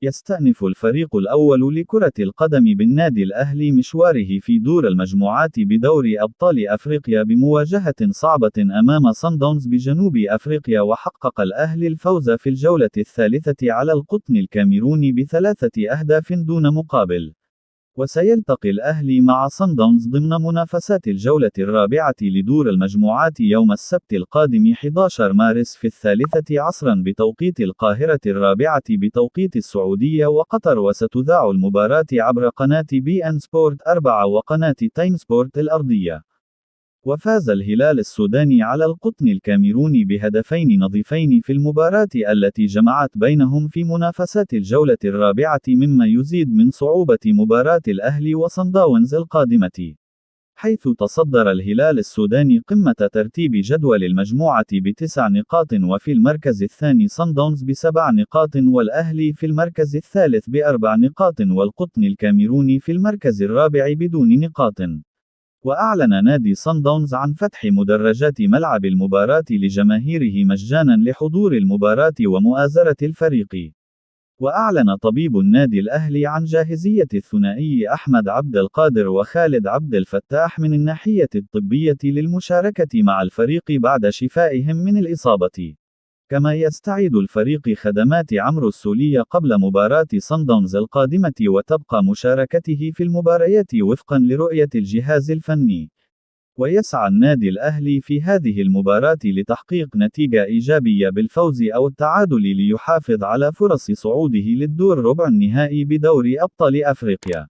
يستأنف الفريق الأول لكرة القدم بالنادي الأهلي مشواره في دور المجموعات بدوري أبطال أفريقيا بمواجهة صعبة أمام صنداونز بجنوب أفريقيا، وحقق الأهلي الفوز في الجولة الثالثة على القطن الكاميروني ب3 أهداف دون مقابل. وسيلتقي الأهلي مع صنداونز ضمن منافسات الجولة الرابعة لدور المجموعات يوم السبت القادم 11 مارس في 3 عصرا بتوقيت القاهرة، 4 بتوقيت السعودية وقطر. وستذاع المباراة عبر قناة بي إن سبورت 4 وقناة تايم سبورت الأرضية. وفاز الهلال السوداني على القطن الكاميروني بهدفين نظيفين في المباراة التي جمعت بينهم في منافسات الجولة الرابعة، مما يزيد من صعوبة مباراة الأهلي وصنداونز القادمة، حيث تصدر الهلال السوداني قمة ترتيب جدول المجموعة ب9 نقاط، وفي المركز الثاني صنداونز ب7 نقاط، والأهلي في المركز الثالث ب4 نقاط، والقطن الكاميروني في المركز الرابع بدون نقاط. وأعلن نادي صنداونز عن فتح مدرجات ملعب المباراة لجماهيره مجانا لحضور المباراة ومؤازرة الفريق. وأعلن طبيب النادي الأهلي عن جاهزية الثنائي أحمد عبد القادر وخالد عبد الفتاح من الناحية الطبية للمشاركة مع الفريق بعد شفائهم من الإصابة. كما يستعيد الفريق خدمات عمرو السولية قبل مباراة صنداونز القادمة، وتبقى مشاركته في المباريات وفقا لرؤية الجهاز الفني. ويسعى النادي الأهلي في هذه المباراة لتحقيق نتيجة إيجابية بالفوز أو التعادل ليحافظ على فرص صعوده للدور ربع النهائي بدوري أبطال أفريقيا.